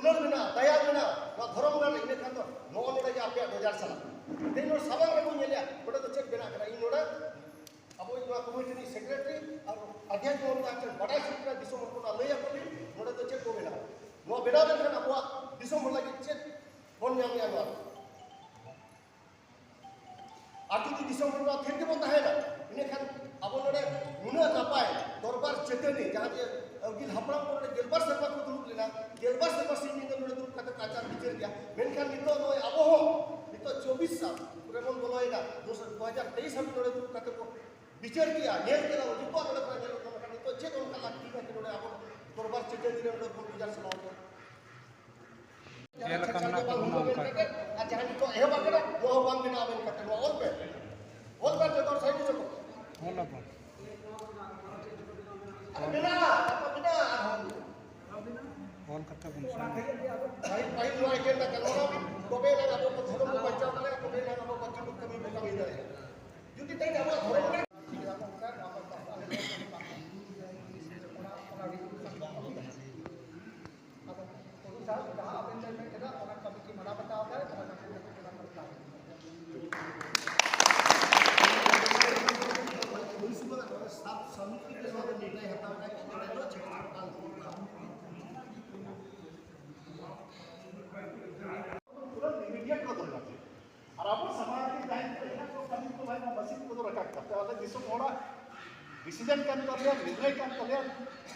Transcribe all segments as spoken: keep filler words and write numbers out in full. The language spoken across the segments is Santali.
ᱫᱩᱞᱟᱹᱲ ᱢᱮᱱᱟᱜᱼᱟ, ᱫᱟᱭᱟ ᱢᱮᱱᱟᱜᱼᱟ ᱱᱚᱣᱟ ᱫᱷᱚᱨᱚᱢ ᱜᱟᱲ ᱨᱮ, ᱤᱱᱟᱹ ᱠᱷᱟᱱ ᱫᱚ ᱱᱚᱜᱼᱚ ᱱᱚᱰᱮ ᱜᱮ ᱟᱯᱮᱭᱟᱜ ᱫᱚᱨᱡᱟᱨ ᱥᱟᱞᱟᱜ᱾ ᱛᱮᱦᱮᱧ ᱱᱚᱣᱟ ᱥᱟᱢᱟᱝ ᱨᱮᱵᱚᱱ ᱧᱮᱞᱮᱜᱼᱟ, ᱱᱚᱰᱮ ᱫᱚ ᱪᱮᱫ ᱵᱮᱱᱟᱜ ᱠᱟᱱᱟ? ᱤᱧ ᱱᱚᱰᱮ ᱟᱵᱚᱭᱤᱡ ᱱᱚᱣᱟ ᱠᱚᱢᱤᱴᱤ ᱨᱤᱱᱤᱡ ᱥᱮᱠᱨᱮᱴᱟᱨᱤ ᱟᱨ ᱟᱫᱷᱭᱟᱪᱟᱨᱡᱚ ᱢᱚᱦᱳᱫᱚᱭ ᱴᱷᱮᱱ ᱵᱟᱰᱟᱭ ᱦᱚᱪᱚ ᱠᱟᱱᱟ, ᱫᱤᱥᱚᱢ ᱦᱚᱲ ᱠᱚ ᱞᱟᱹᱭ ᱟᱠᱚ ᱵᱤᱱ, ᱱᱚᱰᱮ ᱫᱚ ᱪᱮᱫ ᱠᱚ ᱵᱮᱱᱟᱣᱟ? ᱱᱚᱣᱟ ᱵᱮᱱᱟᱣ ᱞᱮᱱᱠᱷᱟᱱ ᱟᱵᱚᱣᱟᱜ ᱫᱤᱥᱚᱢ ᱦᱚᱲ ᱞᱟᱹᱜᱤᱫ ᱪᱮᱫ ᱵᱚᱱ ᱧᱟᱢᱮᱜᱼᱟ ᱱᱚᱣᱟ ᱫᱚ? ᱟᱨ ᱡᱩᱫᱤ ᱫᱤᱥᱚᱢ ᱦᱚᱲ ᱱᱚᱣᱟ ᱛᱷᱤᱨ ᱜᱮᱵᱚᱱ ᱛᱟᱦᱮᱱᱟ, ᱤᱱᱟᱹᱠᱷᱟᱱ ᱟᱵᱚ ᱱᱚᱰᱮ ᱱᱩᱱᱟᱹᱜ ᱱᱟᱯᱟᱭ ᱫᱚᱨᱵᱟᱨ ᱪᱟᱹᱴᱟᱹᱱᱤ, ᱡᱟᱦᱟᱸ ᱡᱮ ᱟᱹᱜᱤᱞ ᱦᱟᱯᱲᱟᱢ ᱠᱚ ᱱᱚᱰᱮ ᱜᱮᱞᱵᱟᱨ ᱥᱮᱨᱢᱟ ᱠᱚ ᱫᱩᱲᱩᱵ ᱞᱮᱱᱟ, ᱜᱮᱞᱵᱟᱨ ᱥᱮᱨᱢᱟ ᱥᱤᱧ ᱧᱤᱫᱟᱹ ᱱᱚᱰᱮ ᱫᱩᱲᱩᱵ ᱠᱟᱛᱮ ᱠᱚ ᱟᱪᱟᱨ ᱵᱤᱪᱟᱹᱨ ᱜᱮᱭᱟ᱾ ᱢᱮᱱᱠᱷᱟᱱ ᱱᱤᱛᱚᱜ ᱱᱚᱜᱼᱚᱭ ᱟᱵᱚ ᱦᱚᱸ ᱱᱤᱛᱚᱜ ᱪᱚᱵᱵᱤᱥ ᱥᱟᱞ ᱨᱮᱵᱚᱱ ᱵᱚᱞᱚᱭᱮᱱᱟ, ᱫᱩ ᱦᱟᱡᱟᱨ ᱛᱮᱭᱤᱥ ᱦᱟᱹᱵᱤᱡ ᱱᱚᱰᱮ ᱫᱩᱲᱩᱵ ᱠᱟᱛᱮ ᱠᱚ ᱵᱤᱪᱟᱹᱨ ᱠᱮᱜᱼᱟ, ᱧᱮᱞ ᱠᱮᱫᱟ ᱵᱚᱱ, ᱡᱚᱛᱚᱣᱟᱜ ᱱᱚᱰᱮ ᱠᱷᱚᱱᱟᱜ ᱧᱮᱞᱚᱜ ᱠᱟᱱᱟ᱾ ᱢᱮᱱᱠᱷᱟᱱ ᱱᱤᱛᱚᱜ ᱪᱮᱫ ᱚᱱᱠᱟ ᱞᱟᱹᱠᱛᱤ ᱠᱟᱱᱟ ᱡᱮ ᱱᱚᱰᱮ ᱟᱵᱚ ᱫᱚᱨᱵᱟᱨ ᱪᱟᱹᱴᱟᱹᱱᱤ ᱨᱮ ᱱᱚᱰᱮ ᱵᱚᱱ ᱵᱷᱮᱡᱟ ᱥᱟᱱᱟᱣ ᱠᱚᱣᱟ? ᱪᱮᱫ ᱞᱮᱠᱟ ᱢᱮᱱᱟᱜ ᱛᱟᱵᱚᱱᱟ ᱚᱱᱠᱟ ᱜᱮ᱾ ᱟᱨ ᱡᱟᱦᱟᱸ ᱱᱤᱛᱚᱜ ᱮᱦᱚᱵ ᱟᱠᱟᱱᱟ, ᱱᱚᱣᱟ ᱦᱚᱸ ᱵᱟᱝ ᱵᱮᱱᱟᱣ ᱟᱵᱮᱱ ᱠᱟᱛᱮ, ᱱᱚᱣᱟ ᱚᱞ ᱯᱮ᱾ ᱚᱞ ᱯᱮ, ᱡᱚᱛᱚ ᱦᱚᱲ ᱥᱟᱭᱤᱱ ᱦᱚᱪᱚ ᱠᱚ᱾ ᱚᱞ ᱟᱵᱚᱱ᱾ ᱟᱨ ᱢᱮᱱᱟᱜᱼᱟ, ᱟᱨ ᱢᱮᱱᱟᱜᱼᱟ ᱟᱨᱦᱚᱸ᱾ ᱚᱞ ᱠᱟᱛᱮ ᱵᱚᱱ ᱥᱮᱬᱟᱭᱟ᱾ ᱯᱟᱹᱦᱤᱞ, ᱯᱟᱹᱦᱤᱞ ᱱᱚᱣᱟ ᱮᱡᱮᱱᱰᱟ ᱜᱟᱞᱢᱟᱨᱟᱣ ᱵᱤᱱ, ᱛᱚᱵᱮ ᱮᱱᱟᱝ ᱟᱵᱚ ᱠᱚ ᱫᱷᱚᱨᱚᱢ ᱵᱚ ᱵᱟᱧᱪᱟᱣ ᱫᱟᱲᱮᱭᱟᱜᱼᱟ, ᱛᱚᱵᱮ ᱮᱱᱟᱝ ᱟᱵᱚ ᱵᱟᱧᱪᱟᱣ ᱠᱟᱹᱢᱤ ᱵᱚ ᱠᱟᱹᱢᱤ ᱫᱟᱲᱮᱭᱟᱜᱼᱟ᱾ ᱡᱩᱫᱤ ᱛᱮᱦᱮᱧ ᱟᱵᱚᱣᱟᱜ ᱫᱷᱚᱨᱚᱢ ᱨᱮ ᱟᱫᱚ ᱩᱱᱤ ᱥᱟᱶ ᱡᱟᱦᱟᱸ ᱟᱵᱮᱱ ᱵᱮᱱ ᱢᱮᱱ ᱠᱮᱫᱟ, ᱚᱱᱟ ᱠᱟᱹᱢᱤ ᱠᱤ ᱢᱟᱱᱟᱣ ᱵᱟᱛᱟᱣ ᱫᱟᱭ, ᱚᱱᱟ ᱠᱟᱹᱢᱤ ᱠᱚ ᱠᱚᱨᱟᱣ ᱫᱟ᱾ ᱯᱩᱨᱟᱹ immediate ᱠᱚ ᱫᱚᱨᱠᱟᱨ᱾ ᱟᱨ ᱟᱵᱚ ᱥᱟᱢᱟᱡᱽ ᱨᱮ ᱡᱟᱦᱟᱸᱭ ᱠᱚ ᱦᱮᱱᱟᱜ ᱠᱚ, ᱠᱟᱹᱢᱤ ᱠᱚ ᱵᱷᱟᱭ, ᱱᱚᱣᱟ ᱢᱟᱥᱤᱱ ᱠᱚᱫᱚ ᱨᱟᱠᱟᱵ ᱠᱟᱛᱮ ᱟᱞᱮ ᱫᱤᱥᱚᱢ ᱦᱚᱲᱟᱜ ᱰᱤᱥᱤᱡᱮᱱ ᱠᱟᱱ ᱛᱟᱞᱮᱭᱟ, ᱱᱤᱨᱱᱚᱭ ᱠᱟᱱ ᱛᱟᱞᱮᱭᱟ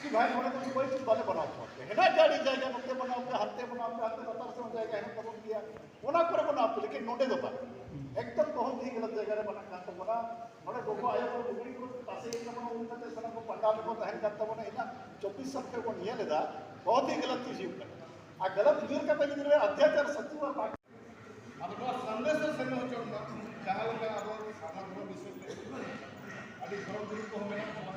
ᱠᱤ ᱵᱷᱟᱭ, ᱱᱚᱰᱮ ᱫᱚ ᱚᱠᱚᱭ ᱪᱮᱫ ᱵᱟᱞᱮ ᱵᱮᱱᱟᱣ ᱠᱚᱣᱟ᱾ ᱦᱮᱱᱟᱜ ᱜᱮᱭᱟ ᱟᱹᱰᱤ ᱡᱟᱭᱜᱟ, ᱱᱚᱛᱮ ᱵᱮᱱᱟᱣ ᱯᱮ, ᱦᱟᱱᱛᱮ ᱵᱮᱱᱟᱣ ᱯᱮ, ᱦᱟᱱᱛᱮ ᱞᱟᱛᱟᱨ ᱥᱮᱫ ᱡᱟᱭᱜᱟ ᱦᱮᱱᱟᱜ ᱛᱟᱵᱚᱱ ᱜᱮᱭᱟ, ᱚᱱᱟ ᱠᱚᱨᱮ ᱵᱮᱱᱟᱣ ᱯᱮ, ᱞᱮᱠᱤᱱ ᱱᱚᱰᱮ ᱫᱚ ᱵᱟᱝ᱾ ᱮᱠᱫᱚᱢ ᱵᱚᱦᱩᱛ ᱦᱤ ᱜᱟᱞᱟᱛ ᱡᱟᱭᱜᱟ ᱨᱮ ᱵᱮᱱᱟᱜ ᱠᱟᱱ ᱛᱟᱵᱚᱱᱟ᱾ ᱱᱚᱰᱮ ᱜᱚᱜᱚ ᱟᱭᱳ ᱠᱚ ᱞᱩᱜᱽᱲᱤ ᱠᱚ ᱛᱟᱥᱮ ᱠᱟᱱᱟ, ᱩᱱ ᱠᱟᱛᱮ ᱥᱟᱱᱟᱢ ᱠᱚ ᱯᱟᱱᱰᱟᱞ ᱨᱮᱠᱚ ᱛᱟᱦᱮᱱ ᱠᱟᱱ ᱛᱟᱵᱚᱱᱟ᱾ ᱤᱱᱟᱹ ᱪᱚᱵᱵᱤᱥ ᱥᱟᱞ ᱠᱷᱚᱱ ᱵᱚᱱ ᱧᱮᱞ ᱮᱫᱟ, ᱵᱚᱦᱩᱛ ᱦᱤ ᱜᱟᱞᱟᱛ ᱪᱤᱡᱽ ᱦᱩᱭᱩᱜ ᱠᱟᱱᱟ᱾ ᱟᱨ ᱜᱟᱞᱟᱛ ᱧᱮᱞ ᱠᱟᱛᱮ ᱡᱩᱫᱤ ᱚᱛᱛᱟᱪᱟᱨ ᱥᱟᱹᱛᱩᱜᱼᱟ, ᱟᱵᱚ ᱱᱚᱣᱟ ᱥᱟᱸᱫᱮᱥ ᱮ ᱥᱮᱱ ᱦᱚᱪᱚ ᱢᱟ, ᱡᱟᱦᱟᱸ ᱞᱮᱠᱟ ᱟᱵᱚ ᱥᱟᱨᱱᱟ ᱫᱷᱚᱨᱚᱢ ᱵᱤᱥᱚᱭ ᱛᱮ ᱟᱹᱰᱤ ᱫᱷᱚᱨᱚᱢ ᱜᱩᱨᱩ ᱠᱚᱦᱚᱸ ᱢᱮᱱᱟᱜ ᱠᱚᱣᱟ,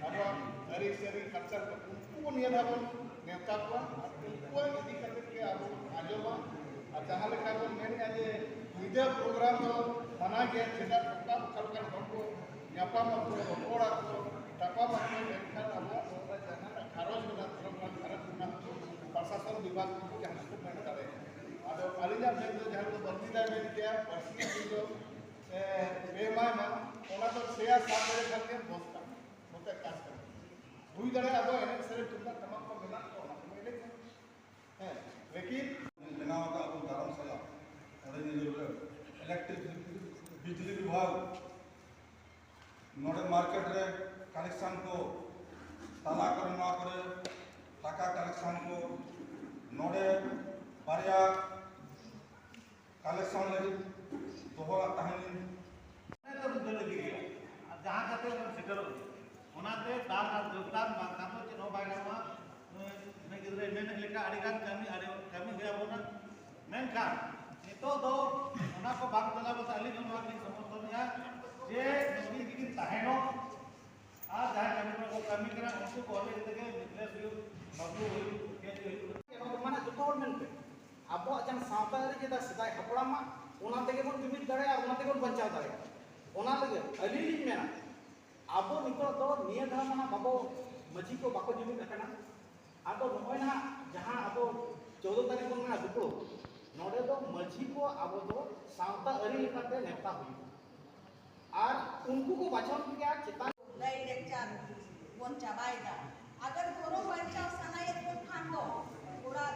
ᱟᱵᱚᱣᱟᱜ ᱟᱹᱨᱤᱪᱟᱹᱞᱤ culture ᱠᱚ, ᱩᱱᱠᱩ ᱵᱚᱱ ᱱᱤᱭᱟᱹ ᱫᱷᱟᱣ ᱵᱚᱱ ᱱᱮᱣᱛᱟ ᱠᱚᱣᱟ ᱟᱨ ᱩᱱᱠᱩᱣᱟᱜ ᱤᱫᱤ ᱠᱟᱛᱮ ᱜᱮ ᱟᱵᱚ ᱵᱚᱱ ᱟᱸᱡᱚᱢᱟ᱾ ᱟᱨ ᱡᱟᱦᱟᱸ ᱞᱮᱠᱟ ᱵᱚᱱ ᱢᱮᱱᱮᱫᱼᱟ ᱡᱮ ᱧᱤᱫᱟᱹ program ᱫᱚ ᱢᱟᱱᱟ ᱜᱮᱭᱟ, ᱪᱮᱫᱟᱜ ᱚᱠᱟ ᱚᱠᱟ ᱞᱮᱠᱟᱱ ᱦᱚᱲ ᱠᱚ ᱧᱟᱯᱟᱢ ᱟᱠᱚ, ᱨᱚᱯᱚᱲ ᱟᱠᱚ, ᱛᱟᱯᱟᱢ ᱟᱠᱚ, ᱢᱮᱱᱠᱷᱟᱱ ᱟᱵᱚᱣᱟᱜ ᱱᱚᱣᱟ ᱡᱟᱦᱟᱸ ᱜᱷᱟᱨᱚᱸᱡᱽ ᱢᱮᱱᱟᱜ, ᱫᱷᱚᱨᱚᱢ ᱨᱮᱱᱟᱜ ᱜᱷᱟᱨᱚᱸᱡᱽ ᱢᱮᱱᱟᱜ, ᱯᱨᱚᱥᱟᱥᱚᱱ ᱵᱤᱵᱷᱟᱜᱽ ᱠᱚ ᱡᱟᱦᱟᱸ ᱠᱚ ᱢᱮᱱ ᱫᱟᱲᱮᱭᱟᱜᱼᱟ᱾ ᱟᱫᱚ ᱟᱹᱞᱤᱧᱟᱜ ᱢᱮᱱ ᱫᱚ ᱡᱟᱦᱟᱸ ᱫᱚ ᱵᱟᱹᱲᱛᱤ ᱫᱟᱭ ᱢᱮᱱ ᱠᱮᱭᱟ, ᱯᱟᱹᱨᱥᱤ ᱫᱚ ᱯᱮ ᱮᱢᱟᱭ ᱢᱟ, ᱚᱱᱟ ᱫᱚ ᱥᱮᱭᱟ ᱥᱟᱵ ᱫᱟᱲᱮ ᱠᱷᱟᱱ ᱜᱮ ᱫᱚᱥ ᱴᱟᱠᱟ ᱱᱚᱛᱮ ᱠᱟᱡᱽ ᱠᱟᱱᱟ᱾ ᱦᱩᱭ ᱫᱟᱲᱮᱭᱟᱜᱼᱟ ᱟᱵᱚ ᱮᱱᱮᱡ ᱥᱮᱨᱮᱧ ᱛᱩᱢᱫᱟᱜ ᱴᱟᱢᱟᱠ ᱠᱚ ᱢᱮᱱᱟᱜ ᱠᱚ, ᱚᱱᱟ ᱠᱚ ᱮᱱᱮᱡᱟ᱾ ᱦᱮᱸ, ᱞᱮᱠᱤᱱ ᱵᱮᱱᱟᱣ ᱟᱠᱟᱫ ᱟᱵᱚ ᱫᱷᱚᱨᱚᱢᱥᱟᱞᱟ, ᱚᱸᱰᱮ ᱧᱮᱞ ᱨᱮ ᱤᱞᱮᱠᱴᱨᱤᱠ ᱵᱤᱡᱽᱞᱤ ᱵᱤᱵᱷᱟᱜᱽ, ᱱᱚᱰᱮ ᱢᱟᱨᱠᱮᱴ ᱨᱮ ᱠᱟᱞᱮᱠᱥᱚᱱ ᱠᱚ, ᱛᱟᱞᱟ ᱠᱚᱨᱮ ᱱᱚᱣᱟ ᱠᱚᱨᱮ ᱴᱟᱠᱟ ᱠᱟᱞᱮᱠᱥᱚᱱ ᱠᱚ, ᱱᱚᱰᱮ ᱵᱟᱨᱭᱟ ᱠᱟᱞᱮᱠᱥᱚᱱ ᱞᱟᱹᱜᱤᱫ ᱫᱚᱦᱚ ᱞᱟᱜ ᱛᱟᱦᱮᱱ᱾ ᱚᱱᱟ ᱫᱚ ᱫᱟᱹᱲ ᱤᱫᱤ ᱜᱮᱭᱟ᱾ ᱟᱨ ᱡᱟᱦᱟᱸ ᱠᱟᱛᱮ ᱵᱚᱱ ᱥᱮᱴᱮᱨᱚᱜ ᱜᱮᱭᱟ᱾ ᱚᱱᱟᱛᱮ ᱫᱟᱱ ᱟᱨ ᱡᱳᱜᱽᱫᱟᱱ ᱵᱟᱝᱠᱷᱟᱱ ᱫᱚ ᱪᱮᱫ ᱦᱚᱸ ᱵᱟᱭ ᱜᱟᱱᱚᱜᱼᱟ᱾ ᱩᱱᱤ ᱜᱤᱫᱽᱨᱟᱹᱭ ᱢᱮᱱᱮᱫ ᱞᱮᱠᱟ ᱟᱹᱰᱤ ᱜᱟᱱ ᱠᱟᱹᱢᱤ, ᱟᱹᱰᱤ ᱠᱟᱹᱢᱤ ᱦᱩᱭ ᱟᱵᱚᱱᱟ᱾ ᱢᱮᱱᱠᱷᱟᱱ ᱱᱤᱛᱚᱜ ᱫᱚ ᱚᱱᱟ ᱠᱚ ᱵᱟᱝ ᱪᱟᱞᱟᱣ ᱠᱟᱛᱮ ᱟᱹᱞᱤᱧ ᱦᱚᱸ ᱱᱚᱣᱟ ᱜᱮᱞᱤᱧ ᱥᱚᱢᱚᱨᱛᱷᱚᱱᱮᱜᱼᱟ ᱡᱮ ᱱᱩᱠᱤᱱ ᱜᱮᱠᱤᱱ ᱛᱟᱦᱮᱱᱚᱜ᱾ ᱟᱨ ᱡᱟᱦᱟᱸᱭ ᱠᱟᱹᱢᱤ ᱠᱚ ᱠᱟᱹᱢᱤ ᱠᱟᱱᱟ, ᱩᱱᱠᱩ ᱠᱚ ᱚᱞ ᱤᱫᱤ ᱛᱮᱜᱮ ᱵᱤᱡᱽᱱᱮᱥ ᱦᱩᱭᱩᱜ, ᱵᱟᱹᱵᱩ ᱦᱩᱭᱩᱜ, ᱪᱮᱫ ᱦᱩᱭᱩᱜ᱾ ᱱᱚᱣᱟ ᱫᱚ ᱢᱟᱱᱮ ᱡᱚᱛᱚ ᱦᱚᱲ ᱢᱮᱱᱯᱮ, ᱟᱵᱚᱣᱟᱜ ᱡᱟᱦᱟᱸ ᱥᱟᱶᱛᱟ ᱟᱹᱨᱤ ᱡᱮᱴᱟ ᱥᱮᱫᱟᱭ ᱦᱟᱯᱲᱟᱢᱟᱜ, ᱚᱱᱟ ᱛᱮᱜᱮ ᱵᱚᱱ ᱡᱩᱢᱤᱫ ᱫᱟᱲᱮᱭᱟᱜᱼᱟ, ᱚᱱᱟ ᱛᱮᱜᱮ ᱵᱚᱱ ᱵᱟᱧᱪᱟᱣ ᱫᱟᱲᱮᱭᱟᱜᱼᱟ᱾ ᱚᱱᱟ ᱞᱟᱹᱜᱤᱫ ᱟᱹᱞᱤᱧ ᱞᱤᱧ ᱢᱮᱱᱟ, ᱟᱵᱚ ᱱᱤᱛᱚᱜ ᱫᱚ ᱱᱤᱭᱟᱹ ᱫᱷᱟᱣ ᱢᱟ ᱱᱟᱦᱟᱜ ᱵᱟᱵᱚ, ᱢᱟᱹᱡᱷᱤ ᱠᱚ ᱵᱟᱠᱚ ᱡᱩᱢᱤᱫ ᱟᱠᱟᱱᱟ᱾ ᱟᱫᱚ ᱱᱚᱜᱼᱚᱭ ᱱᱟᱦᱟᱜ ᱡᱟᱦᱟᱸ ᱟᱵᱚ ᱪᱳᱫᱽᱫᱚ ᱛᱟᱹᱨᱤᱠᱷ ᱵᱚᱱ ᱢᱮᱱᱟ ᱫᱩᱯᱲᱩᱵ, ᱱᱚᱰᱮ ᱫᱚ ᱢᱟᱹᱡᱷᱤ ᱠᱚ ᱟᱵᱚ ᱫᱚ ᱥᱟᱶᱛᱟ ᱟᱹᱨᱤ ᱞᱮᱠᱟᱛᱮ ᱱᱮᱣᱛᱟ ᱦᱩᱭᱩᱜᱼᱟ᱾ ᱟᱨ ᱩᱱᱠᱩ ᱠᱚ ᱵᱟᱪᱷᱚᱱ ᱠᱮᱭᱟ ᱪᱮᱛᱟᱱ ᱞᱟᱹᱭ ᱞᱮᱠᱪᱟᱨ ᱵᱚᱱ ᱪᱟᱵᱟᱭᱮᱫᱟ᱾ ᱟᱜᱟᱨ ᱫᱷᱚᱨᱚᱢ ᱵᱟᱧᱪᱟᱣ ᱥᱟᱱᱟᱭᱮᱫ ᱵᱚᱱ ᱠᱷᱟᱱ ᱫᱚ ᱚᱲᱟᱜ